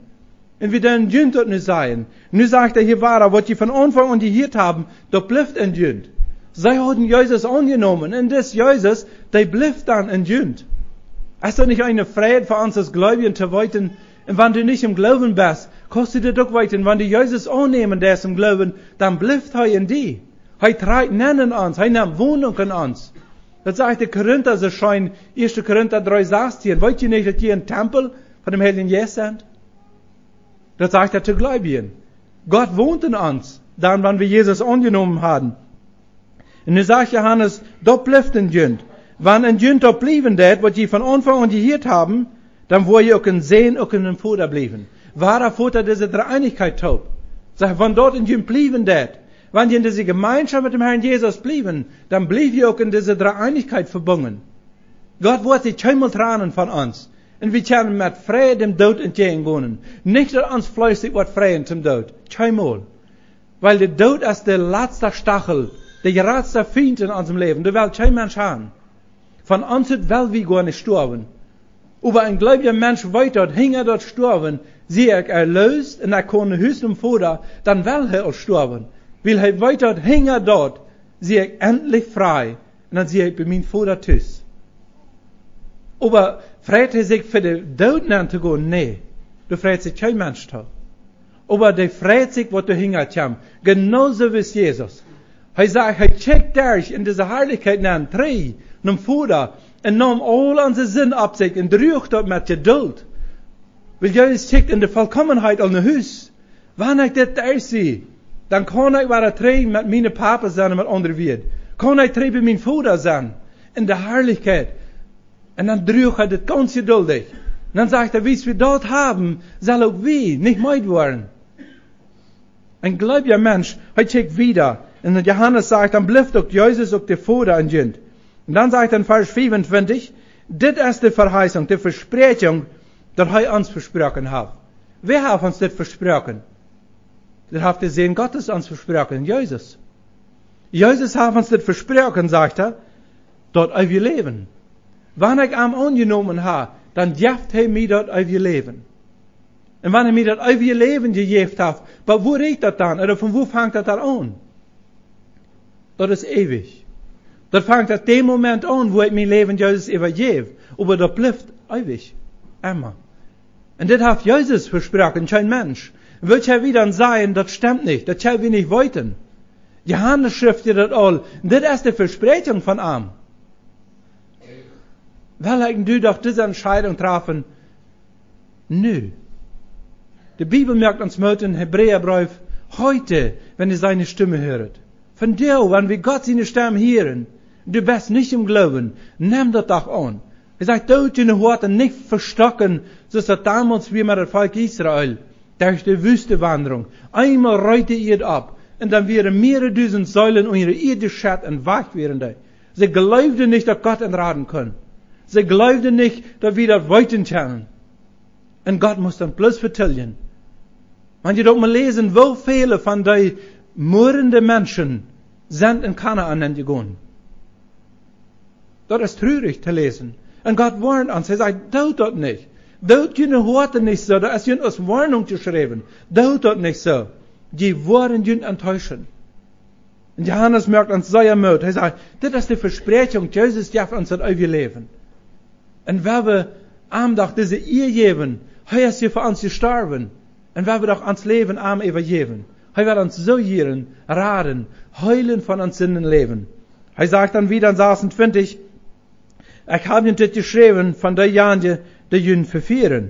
Un wie doonen junt daut nu sajen. Nu sajcht hee hia wada, waut jie von Aunfank aun jehieet haben, daut blift en junt. See hauden Jesus aunjenomen. Un dis Jesus, dee blift dan en junt. Es daut nich eene Freid fa ons aus Gleubje to weeten? Un wan du nich em Gloowen best, kaust du dit uk weeten. Wan du Jesus aunnämen deist em Gloowen, dan blift hee en die. Hee tret nenn en ons, hee nemt Wonunk en ons. Daut sajcht de Korinta soo scheen, ieeschte Korinta dree sastieen. Weet jie nich, daut jie een Tempel von däm Heiljen Jeist sent? Daut sajcht hee to jleewen. Gott wont en ons, dan wan wie Jesus aunjenomen haben. Un nu sajcht Johanes, daut blift en junt. Wan en junt daut bliewen deit, waut jie von Aunfank aun jehieet haben, dan woa jie uk en Sän, uk en Voda bliewen. Woo Voda dise Dreeeenichkjeit toop. Sajcht, wan daut en junt bliewen deit, wan jie en dise Jemeenschoft met däm Herrn Jesus bliewen, dan bliew jie uk en dise Dreeeenichkjeit vebungen. Gott woat sikj kjeenmol trannen von ons. Un wie kjennen met Freid däm Doot entjäajen gonen. Nich daut ons Fleesch sikj woat freien toom Doot. Kjeenmol. Wiels de Doot es de latsta Stachel, de jratsta Fient en onsem Läwen. Dee well kjeen Mensch haben. Von ons ut well wie goa nich stoawen. Oba een jleewja Mensch weet daut, hinja daut Stoawen sie ekj erleest un ekj kaun no Hus nom Voda, dan well hee uk stoawen. Wiels hee weet daut, hinja daut sie ekj entlich frei. Un dan sie ekj bie mien Voda tus. Oba freit hee sikj fa dän Doot nenn to gonen? Nä, doa freit sikj kjeen Mensch too. Oba dee freit sikj, waut doa hinja kjemt. Jeneiw soo aus Jesus. Hee sajcht, hee kjikjt derch en dise Harlichkjeit nenn, trigj nom Voda, un neem aul onse Sind opp sikj un druach daut met Jedult. Wiels Jesus kjikjt en de Vollkomenheit aul no Hus. Wan ekj dit derch sie, dan kaun ekj wada trigj met mienen Papa sennen, met aundre Wieed. Kaun ekj trigj bie mienen Voda sennen en de Harlichkjeit. Un dan druach hee dit gaunz jeduldich. Un dan sajcht hee, wiels wie daut haben, sell uk wie nich meed woaren. Een jleewja Mensch, hee kjikjt wieda. Un Johanes sajcht, dan blift uk Jesus, uk de Voda en junt. Un dan sajcht hee en Varsch fiefuntwintich, dit es de Verheißung, de Vespräakjunk, daut hee ons vesproaken haft. Wäa haft ons dit vesproaken? Daut haft de Sän Gottes ons vesproaken, Jesus. Jesus haft ons dit vesproaken, sajcht hee, daut eewje Läwen. Wan ekj am aunjenomen hab, dan jeft hee mie daut eewje Läwen. Un wan hee mie daut eewje Läwen jejäft haft, oba woo rieekjt daut dan? Ooda von woo fangt daut dan aun? Daut es eewich. Daut fangt aun dän Moment aun, woo ekj mien Läwen Jesus äwajäw. Oba daut blift eewich. Emma. Un dit haft Jesus vesproaken, kjeen Mensch. Wiels wie dan sajen, daut stemt nich, daut kjenn wie nich weeten. Johanes schrift hia daut aul. Dit es de Vespräakjunk von am. Well ekj un du doch dise Entscheidunk trafen, nu. De Bibel moakt ons Moot em Hebräabreef, heute, wenn ihr seine Stimme höret. Vondoag, wan wie Gott siene Stemm hieren, du best nich em Gloowen, nemm daut doch aun. Hee sajcht, doot june Hoaten nich vestocken, soo aus daut donmols wia met daut Volkj Israel, derch de Wüste Wanderung. Eemol reet de Ieed opp, un dan wieren mearere dusent Seelen unja de Ieed jeschett un wajch wieren dee. See jleewden nich, daut Gott an raden kunn. See jleewden nich, daut wie daut weeten kjennen. Un Gott must dan bloos vetalen. Wan jie daut mol läsen, woo väle von dee murrende Menschen sent en Kanaan nenjegonen. Daut es trurich to läsen. Un Gott woarnt ons, hee sajcht, doot daut nich. Doot june Hoaten nich soo, daut es junt aus Woarnunk jeschräwen. Doot daut nich soo. Jie woaren junt enttäuschen. Un Johanes moakt ons sea Moot. Hee sajcht, dit es de Vespräakjunk, Jesus jeft ons daut eewje Läwen. Un wan wie am doch dise Ea jäwen, hee es hia fa ons jestorwen. Un wan wie doch ons Läwen am äwajäwen, hee woat ons soo jieren raden, heelen von ons Sinden, Läwen. Hee sajcht dan wieda en sasuntwintich, ekj hab junt dit jeschräwen von deejanje, dee junt vefieren.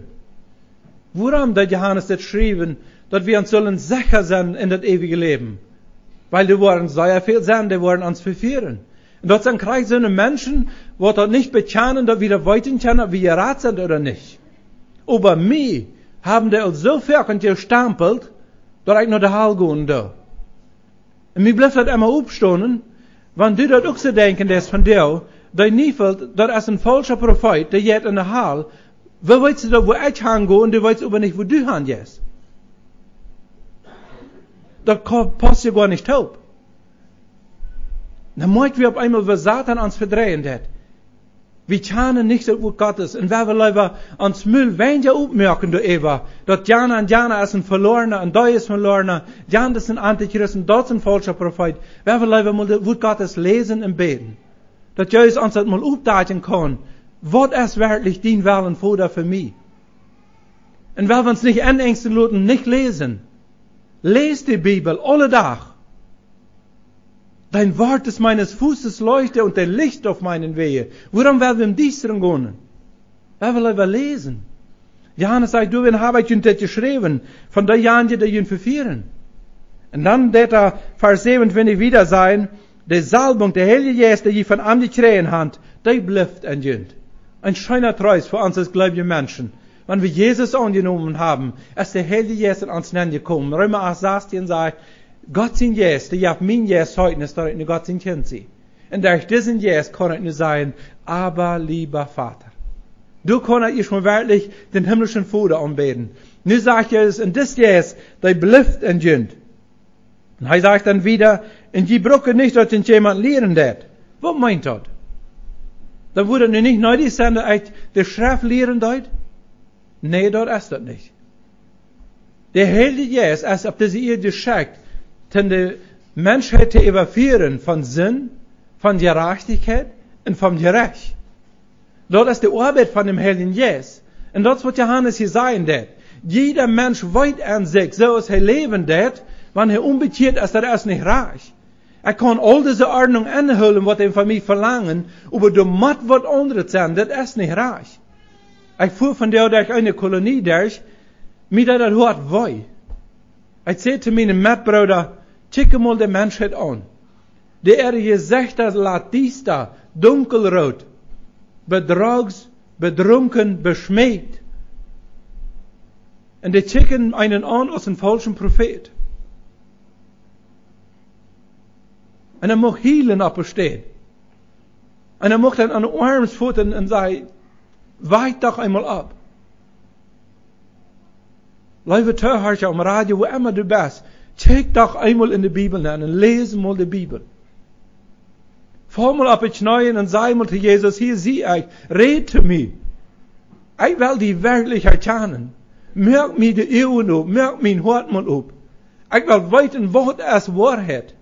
Wuarom deed Johanes dit schriewen? Daut wie ons sullen secha sennen en daut eewje Läwen. Wiels doa woaren sea väl sennen, dee woaren ons vefieren. Un daut sent krakjt soone Menschen, waut daut nich bekjanen, daut wie daut weeten kjennen, auf wie jerat sent ooda nich. Oba mie haben dee aul soo foaken jestampelt, daut ekj no de Hal gonen doo. Un mie blift daut emma oppstonen, wan du daut uk soo denkjen deist vondoag, dee Neufeld, daut es een faulscha Profeet, dee jeit en de Hal. Woo weetst du daut, wua ekj han go, un du weetst oba nich, wua du han jeist? Daut ko-, pausst je goa nich toop. Dan moakj wie opp eemol, woo Soton ons vedreien deit. Wie kjanen nich daut Wuat Gottes. Un wie wellen leewa ons Mul weinja oppmoaken doaräwa, daut jana un jana es een Velorna, un dee es een Velorna, jana es een Antichrist, un daut es een faulscha Profeet. Wie wellen leewa mol daut Wuat Gottes läsen un bäden. Daut Jesus ons daut mol oppdakjen kaun. Waut es werkjlich dien Wellen, Voda, fa mie? Un wie wellen ons nich enenjsten loten, nich läsen. Läs de Bibel, aule Dach. Dein Wort ist meines Fußes Leuchte und ein Licht auf meinem Wege. Wuarom well wie em Diestren gonen? Wie wellen leewa läsen. Johanes sajcht: "Doawäajen hab ekj junt dit jeschräwen, von deejanje, dee junt vefieren." Un dan deit hee, Varsch säwenuntwintich, wieda sajen: "De Salbunk, de Heilje Jeist, dee jie von am jekjräajen han, dee blift en junt." Een scheena Troost fa ons aus gleubje Menschen. Wan wie Jesus aunjenomen haben, es de Heilje Jeist en ons nenjekomen. Reema acht sastieen sajcht: "Gott sien Jeist, dee jeft mien Jeist Zeichnis, daut ekj nu Gott sien Kjint sie." Un derch disen Jeist kaun ekj nu sajen: "Abba, lieber Vater." Doa kaun ekj ieescht mol werkjlich dän himlischen Voda aunbäden. Nu sajcht Jesus: "Un dis Jeist, dee blift en junt." Un hee sajcht dan wieda: "Un jie brucken nich, daut junt jemaunt lieren deit." Waut meent daut? Dan wudd daut nu nich needich sennen, daut ekj de Schreft lieren deed? Nä, daut es daut nich. De Heilje Jeist es opp dise Ieed jeschekjt, om de Menschheit to äwafieren von Sind, von Jerajchtichkjeit un von Jerecht. Daut es de Oabeit von däm Heiljen Jeist. Un daut es, waut Johanes hia sajen deit. Jieda Mensch weet aun sikj, soo aus hee läwen deit, wan hee onbekjeat es, daut es nich rajcht. Ekj kaun aul dise Ordnunk enhoolen, waut dee von mie velangen, oba doa mott waut aundret sennen, daut es nich rajcht. Ekj fua vondoag derch eene Kolonie derch, mie deed daut Hoat wee. Ekj säd to mienen Metbrooda: "Kjikj mol de Menschheit aun. Dee äare Jesechta lat diesta, dunkelroot, bedrocht, bedrunken, beschmäat. Un dee kjikjen eenen aun aus een faulschen Profeet." Un hee mucht hielen opp de Städ. Un hee mucht an, an de Oarms foten un säd: "Wach doch eemol opp. Leewe Toohiera aum Radio, wua emma du best, kjikj doch eemol en de Bibel nenn un läs mol de Bibel. Faul mol opp de Kjneeen un saj mol to Jesus: Hia sie ekj, räd to mie. Ekj well die werkjlich erkjanen. Moak mie de Uagen op, moak mien Hoat mol op. Ekj well weeten, waut es Woarheit."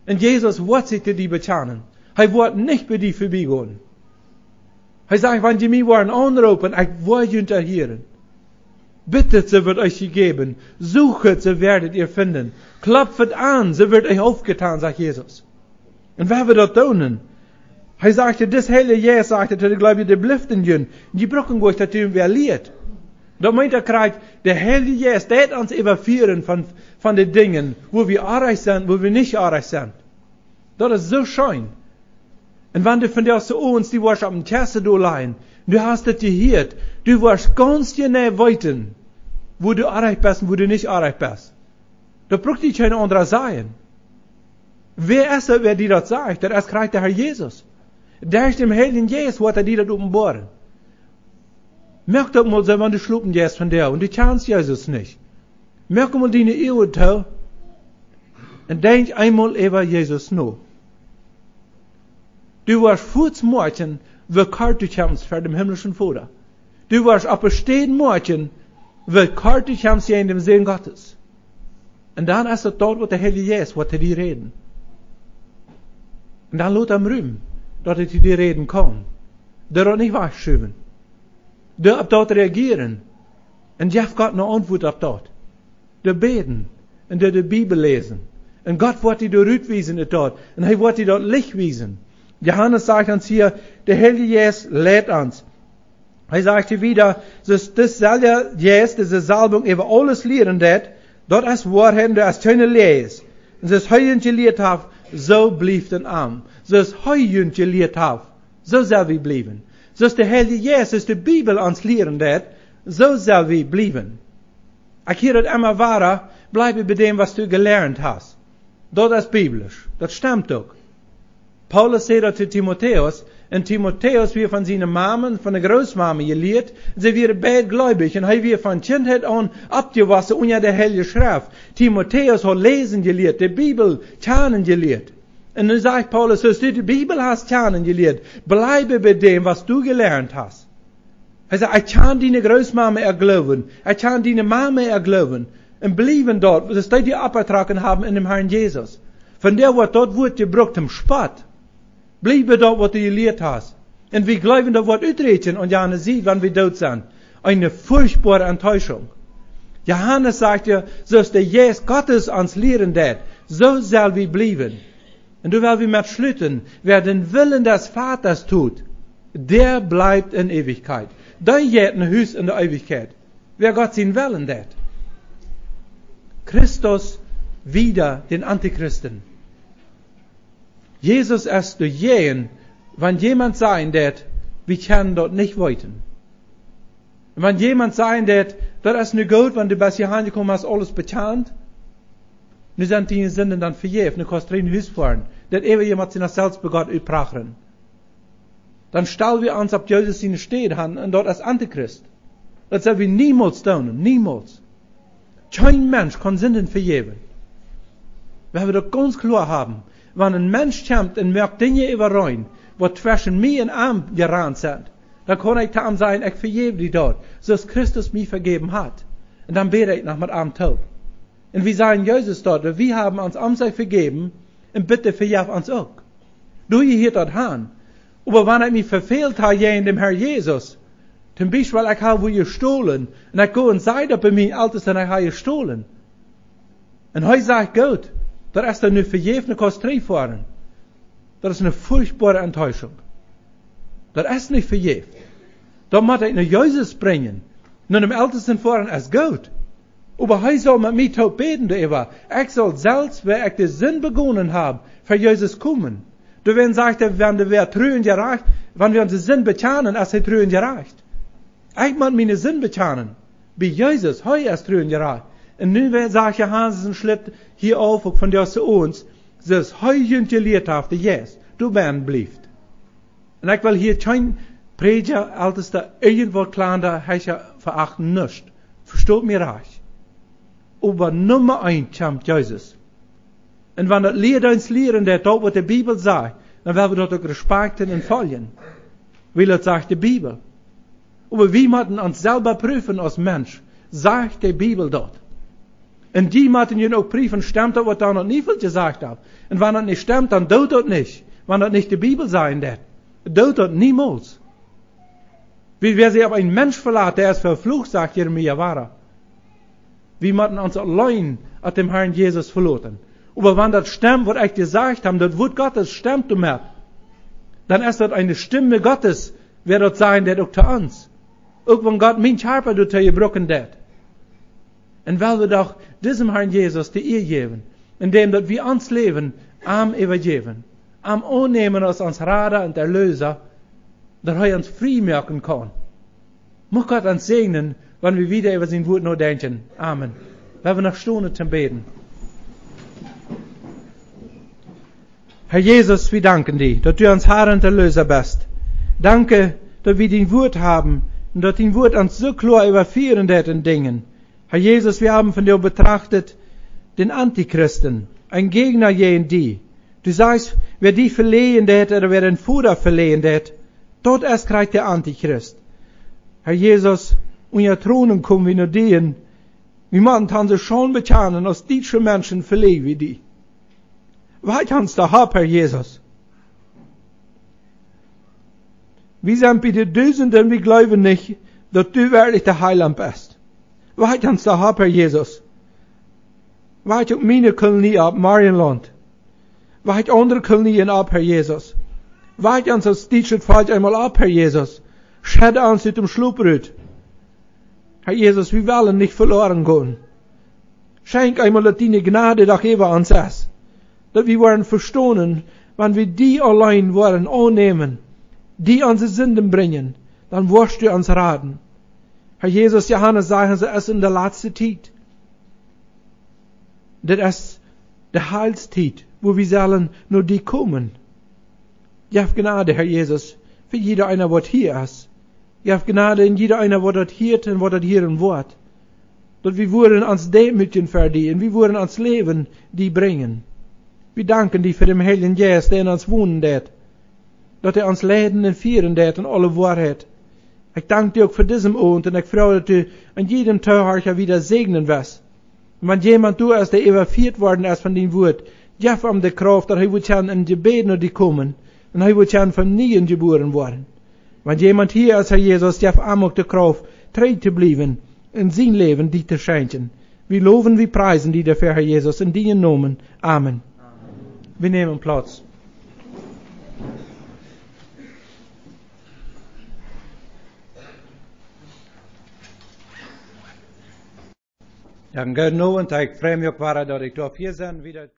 Un Jesus woat sikj to die bekjanen. Hee woat nich bie die verbie gonen. Hee sajcht: "Wan jie mie woaren aunroopen, ekj woa junt erhieren. Bittet, soo woat junt jejäft. Suchet, soo woat jie finjen. Klopfet aun, soo woat junt oppjetan," sajcht Jesus. Un wan wie daut doonen, hee sajcht: "Dis Heilje Jeist", sajcht hee, "dee jleew ekj, dee blift en junt. Jie brucken goanich, daut jie am wäa lieet." Daut meent, daut kjricht de Heilje Jeist, dee deit ons äwafieren von, von de Dinja, wua wie orrajcht sent, wua wie nich orrajcht sent. Daut es soo scheen. Un wan du vondoag soo ons, du woascht opp de Kjast doa lijen, du hast daut jehieet, du woascht gaunz jeneiw weeten, wua du orrajcht best un wua du nich orrajcht best. Daut brukt die kjeen aundra sajen. Wäa es daut, wäa die daut sajcht? Daut es krakjt de Herr Jesus. Derch dän Heiljen Jeist woat hee die daut openboaren. Moak daut mol soo, wan du schlopen jeist vondoag un du kjanst Jesus nich. Moak mol diene Uagen too un denkj eemol äwa Jesus no. Du woascht fuaz moakjen, woo kort du kjemst ver däm himlischen Voda. Du woascht opp de Städ moakjen, woo kort du kjemst jäajen däm Sän Gottes. Un dan es daut daut, waut de Heilje Jeist woat to die räden. Un dan lot am Rum, daut hee to die räden kaun. Doo daut nich wajchschuwen. Doo opp daut reagieren. Un jeff Gott ne Auntwuat opp daut. Doo bäden un doo de Bibel läsen. Un Gott woat die doa rut wiesen, ut daut. Un hee woat die daut Licht wiesen. Johanes sajcht ons hia, de Heilje Jeist leit ons. Hee sajcht hia wieda: "Soo aus dis selwja Jeist, dise Salbunk äwa aules lieren deit, daut es Woarheit un daut es kjeene Läajes. Un soo aus hee junt jelieet haft, soo blieft en am." Soo aus hee junt jelieet haft, soo sell wie bliewen. Soo aus de Heilje Jeist, soo aus de Bibel ons lieren deit, soo sell wie bliewen. Ekj hia daut emma wada: "Bleibe bei dem, was du gelernt hast." Daut es biblisch. Daut stemt uk. Paulus säd daut to Timotäus, un Timotäus wia von siene Mame, von de Grootmame jelieet, see wieren beid gleubich, un hee wia von Kjintheit aun oppjewossen unja de Heilje Schreft. Timotäus haud läsen jelieet, de Bibel kjanen jelieet. Un nu sajcht Paulus: "Soo aus du de Bibel hast kjanen jelieet, bleibe bei dem, was du gelernt hast." Hee sajcht: "Ekj kjan diene Grootmame äa Gloowen, ekj kjan diene Mame äa Gloowen, un bliewen doa, daut dee die oppjetrocken haben en däm Herrn Jesus." Vondoag woat daut Wuat jebrukt toom Spott. Bliewe doa, waut du jelieet hast. Un wie jleewen, daut woat uträakjen aun jane Sied, wan wie doot sent. Eene furchtbare Enttäuschung. Johanes sajcht hia: "Soo aus de Jeist Gottes ons lieren deit, soo sell wie bliewen." Un doa well wie met schluten: "Wer den Willen des Vaters tut, Dee blift en Eewichkjeit. Dee jeit no Hus en de Eewichkjeit. Wäa Gott sien Wellen deit. Christus wider dän Antichristen. Jesus es doajäajen, wan jemaunt sajen deit, wie kjennen daut nich weeten. Wan jemaunt sajen deit, daut es nu goot, wan du best hia aunjekomen hast, aules bekjant, nu sent diene Sinden dan vejäft, nu kaust du no Hus foaren. Daut äwa jemaunt sikj noch selfst bie Gott utprachren. Dan stal wie ons opp Jesus siene Städ aun un daut es Antichrist. Daut sell wie niemols doonen, niemols. Kjeen Mensch kaun Sinden vejäwen. Wie haben daut gaunz kloa haben. Wan een Mensch kjemt un moakt Dinja äwarein, waut tweschen mie un am jerant sent, dan kaun ekj to am sajen, ekj vejäw die daut, soo aus Christus mie vejäft haft. Un dan bäd ekj noch met am toop. Un wie sajen Jesus daut, wie haben ons am sikj vejäft, un bitte vejeff ons uk. Doa jehieet daut han. Oba wan ekj mie vefält ha jäajen däm Herr Jesus, toom Biespel, ekj ha wua jestolen, un ekj go un saj daut bie mien Eltesten, ekj ha jestolen. Un hee sajcht, goot, daut es dan nu vejäft, nu kaust trigj foaren. Daut es eene furchtboare Enttäuschung. Daut es nich vejäft. Dan mott ekj no Jesus brinjen. No däm Eltesten foaren es goot. Oba hee saul met mie toop bäden doaräwa. Ekj saul selfst, wan ekj de Sind begonen hab, ver Jesus komen. Doawäajen sajcht hee, wan wie truen jerajcht, wan wie onse Sind bekjanen, es hee truen jerajcht. Ekj mott miene Sind bekjanen. Bie Jesus, hee es truen jerajcht. Un nu wea-, sajcht Johanes un schlitt hia auf, uk von dise ons, soo aus hee junt jelieet haft, de Jeist, doa bennen blift. Un ekj well hia kjeen Prädja, Eltesta, irjentwaut kjlanda, hecha, verachten, nuscht. Vestot mie rajcht. Oba Numma eent kjemt Jesus. Un wan daut Lied ons lieren deit, daut waut de Bibel sajcht, dan well wie daut uk respekten un foljen. Wiels daut sajcht de Bibel. Oba wie motten ons selfst prüfen aus Mensch. Sajcht de Bibel daut? Un dee motten junt uk prüfen, stemt daut waut Donald Neufeld jesajcht haft? Un wan daut nich stemt, dan doot daut nich. Wan daut nich de Bibel sajen deit, doot daut niemols. Wiels wäa sikj opp een Mensch velat, dee es veflucht, sajcht Jeremia wada. Wie motten ons auleen opp däm Herrn Jesus veloten. Oba wan daut stemt, waut ekj jesajcht hab, daut Wuat Gottes stemt doamet, dan es daut eene Stemm Gottes, wäa daut sajen deit uk to ons. Uk wan Gott mien Kjarpa doatoo jebruken deit. Un well wie doch disem Herrn Jesus de Ea jäwen, endäm daut wie ons Läwen am äwajäwen, am aunnämen aus ons Rada un Erlösa, daut hee ons frie moaken kaun. Mucht Gott ons säajnen, wan wie wieda äwa sien Wuat nodenkjen. Amen. Wie haben noch Stunden zum Bäden. Herr Jesus, wie danken die, daut du ons Herr un Erlösa best. Danke, daut wie dien Wuat haben un daut dien Wuat ons soo kloa äwafieren deit en Dinja. Herr Jesus, wie haben vondoag betracht dän Antichristen, een Jäajna jäajen die. Du sajchst, wäa die veläajnen deit, ooda wäa dän Voda veläajnen deit, daut es krakjt de Antichrist. Herr Jesus, unja Tronen komen wie no die un wie motten ons soo bekjanen, aus dietsche Menschen veläaj wie die. Wajch ons doa opp, Herr Jesus. Wie sent bie de Dusenden, wie jleewen nich, daut du werkjlich de Heilaunt best. Wajch ons doa opp, Herr Jesus. Wajch uk miene Kolonie opp, Marienland. Wajch aundre Kolonien opp, Herr Jesus. Wajch ons aus dietschet Volkj eemol opp, Herr Jesus. Schedd ons ut däm Schlop rut. Herr Jesus, wie wellen nich veloren gonen. Schenkj eemol, daut diene Jnod doch äwa ons es. Daut wie woaren vestonen, wan wie die auleen woaren aunnämen, die onse Sinden brinjen, dan woascht du ons raden. Herr Jesus, Johanes sajcht, daut es en de latste Tiet. Daut es de Heilstiet, wua wie sellen no die komen. Jeff Jnod, Herr Jesus, fa jieda eena waut hia es. Jeff Jnod aun jieda eena waut daut hieet un waut daut hieren woat. Daut wie woaren ons deemootjen ver die un wie woaren ons Läwen die brinjen. Wie danken die fa dän Heiljen Jeist, dee en ons wonen deit. Daut hee ons leiden un fieren deit en aule Woarheit. Ekj dank die uk fa disen Owent un ekj froag, daut du aun jieda Toohiera wada säajnen woascht. Wan jemaunt doa es, dee äwafieet worden es von dien Wuat, jeff am de Krauft, daut hee woat kjennen em Jebäd no die komen un hee woat kjennen von nieem jebuaren woaren. Wan jemaunt hia es, Herr Jesus, jeff am uk de Krauft, tru to bliewen un sien Läwen die to schenkjen. Wie lowen, wie priesen die doafäa, Herr Jesus, en dienen Nomen. Amen. Wie nämen Plauz. Dan goot Owent, ekj frei mie uk wada, daut ekj doa hia sennen wia.